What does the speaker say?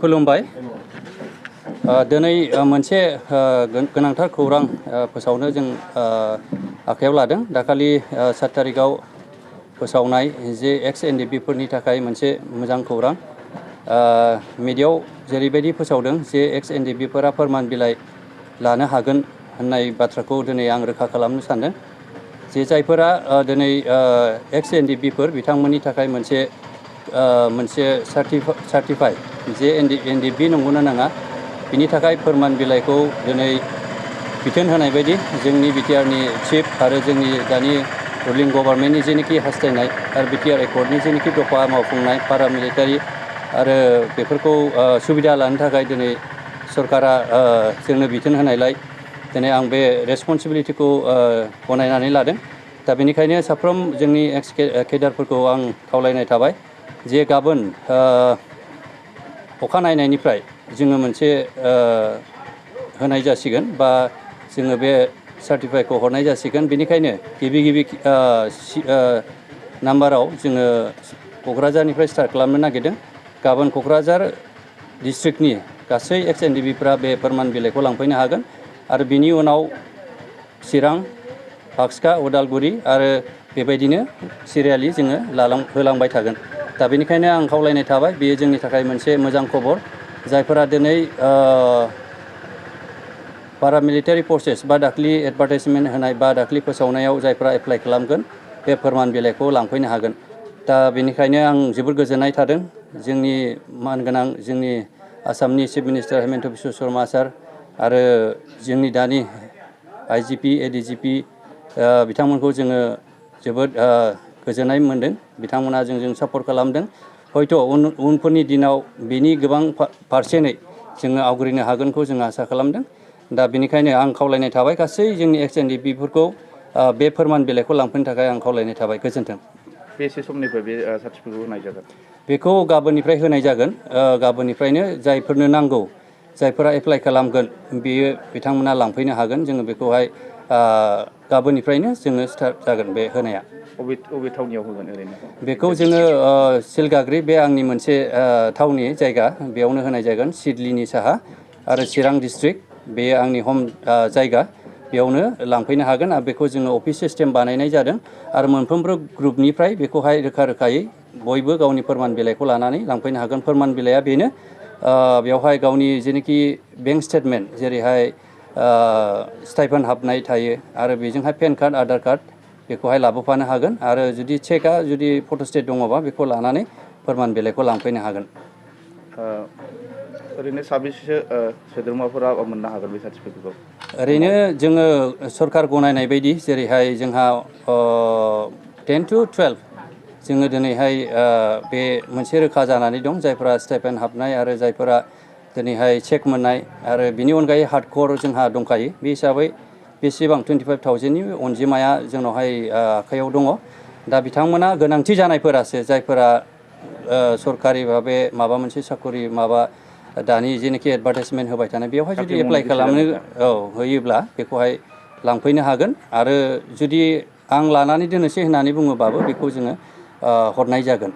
खुलुमबाय दिनै मोनसे गोनांथार खौरां फोसावनो जों आखायाव लादों दाखालि 7 तारिखआव फोसावनाय जे Ex.NDFB फोरनि थाखाय मोनसे मोजां खौरां मिडियायाव जेरैबायदि फोसावदों जे Ex.NDFB फोरा फोरमान बिलाइ लानो हागोन होननाय बाथ्राखौ दिनै आं रोखा खालामनो सानदों जे जायफोरा दिनै Ex.NDFB फोर बिथांमोननि थाखाय मोनसे सार्टिफाइ जे NDFB नंगौना नङा बिनि थाखाय फोरमान बिलाइखौ दिनै बिथोन होनाय बायदि जोंनि बिटिआरनि चिफ आरो जोंनि दानि रुलिं गभर्नमेन्टनि जेनोखि हास्थायनाय आरो बिटिआर एकर्डनि जेनोखि दफा मावफुंनाय पारामिलिटारि आरो बेफोरखौ सुबिदा लानो थाखाय दिनै सरकारा जोंनो बिथोन होनायलाय दिनै आं बे रेसपन्सिबिलिटिखौ गनायनानै लादों दा बेनिखायनो साफ्रोम जोंनि एक्स केडारफोरखौ आं खावलायनाय थाबाय जे गाबोन अखानायनायनिफ्राय जोङो मोनसे होनाय जासिगोन बा जोङो बे सार्टिफाइखौ हरनाय जासिगोन बेनिखायनो गिबि नाम्बाराव जोङो क'क्राझारनिफ्राय स्टार्ट खालामनो नागिरदों गाबोन क'क्राझार डिस्ट्रिक्टनि गासै Ex.NDFB फोरा बे फोरमान बिलाइखौ लांफैनो हागोन आरो बिनि उनाव चिरां बाक्सा उदालगुरि आरो बेबायदिनो सिरियालि जोङो होलांबाय थागोन दा बेनिखायनो आं खावलायनाय थाबाय बेयो जोंनि थाखाय मोनसे मोजां खबर जायफोरा दिनै पारामिलिटारि फर्सेस बा दाख्लि एडभार्टाइजमेन्ट होनाय बा दाख्लि फोसावनायाव जायफोरा एप्लाइ खालामगोन बे फोरमान बिलाइखौ लांफैनो हागोन दा बेनिखायनो आं जोबोद गोजोननाय थादों जोंनि मानगोनां जोंनि आसामनि चिफ मिनिस्टार हेमन्त बिश्व शर्मा सार आरो जोंनि दानि IGP ADGP बिथांमोनखौ जोङो जोबोद गोजोननाय मोनदों बिथांमोना जोंजों सापर्ट खालामदों हयथ' उनफोरनि दिनाव बिनि गोबां पारसेन्टै जोङो आवग्रिनो हागोनखौ जों आसा खालामदों दा बेनिखायनो आं खावलायनाय थाबाय गासै जोंनि Ex.NDFB फोरखौ बे फोरमान बिलाइखौ लांफैनो थाखाय आं खावलायनाय थाबाय गोजोन्थों बेसे समनिफ्राय बे सार्टिफिकेटखौ होनाय जागोन बेखौ गाबोननिफ्राय होनाय जागोन गाबोननिफ्रायनो जायफोरनो नांगौ जायफोरा एप्लाइ खालामगोन बेयो बिथांमोना लांफैनो हागोन जोङो बेखौहाय गाबोननिफ्रायनो जोङो स्टार्ट जागोन बे होनाया अबे थावनियाव होगोन ओरैनो बेखौ जोङो सिलगाग्रि बे आंनि मोनसे थावनि जायगा बेयावनो होनाय जागोन सिडलिनि साहा आरो चिरां डिस्ट्रिक्ट बेयो आंनि हम जायगा बेयावनो लांफैनो हागोन आरो बेखौ जोङो अफिस सिस्टेम बानायनाय जादों आरो मोनफ्रोमबो ग्रुपनिफ्राय बेखौहाय रोखा रोखायै बयबो गावनि फोरमान बिलाइखौ लानानै लांफैनो हागोन फोरमान बिलाइया बेनो बेवहाय गावनि जेनोखि बेंक स्टेटमेन्ट जेरैहाय स्टाइपेन्ड हाबनाय थायो आरो बेजोंहाय पेन कार्ड आधार कार्ड बेखौहाय लाबोफानो हागोन आरो जुदि चेकआ जुदि फट'स्टेट दङबा बेखौ लानानै फोरमान बिलाइखौ लांफैनो हागोन ओरैनो साबेसेसो सोद्रोमाफोरा मोननो हागोन बे सार्टिफिकेटखौ ओरैनो जोङो सरकार गनायनाय बायदि जेरैहाय जोंहा 10 to 12 जोङो दिनैहाय बे मोनसे रोखा जानानै दं जायफोरा स्टाइपेन्ड हाबनाय आरो जायफोरा दिनैहाय चेक मोननाय आरो बिनि अनगायै हार्डक'र जोंहा दंखायो बे हिसाबै बेसेबां 25,000नि अनजिमाया जोंनावहाय आखायाव दङ दा बिथांमोना गोनांथि जानायफोरासो जायफोरा सरकारि भाबे माबा मोनसे साखरि माबा दानि जेनोखि एडभार्टाइजमेन्ट होबाय थानाय बेवहाय जुदि एप्लाइ खालामनो होयोब्ला बेखौहाय लांफैनो हागोन आरो जुदि आं लानानै दोननोसै होननानै बुङोबाबो बेखौ जोङो हरनाय जागोन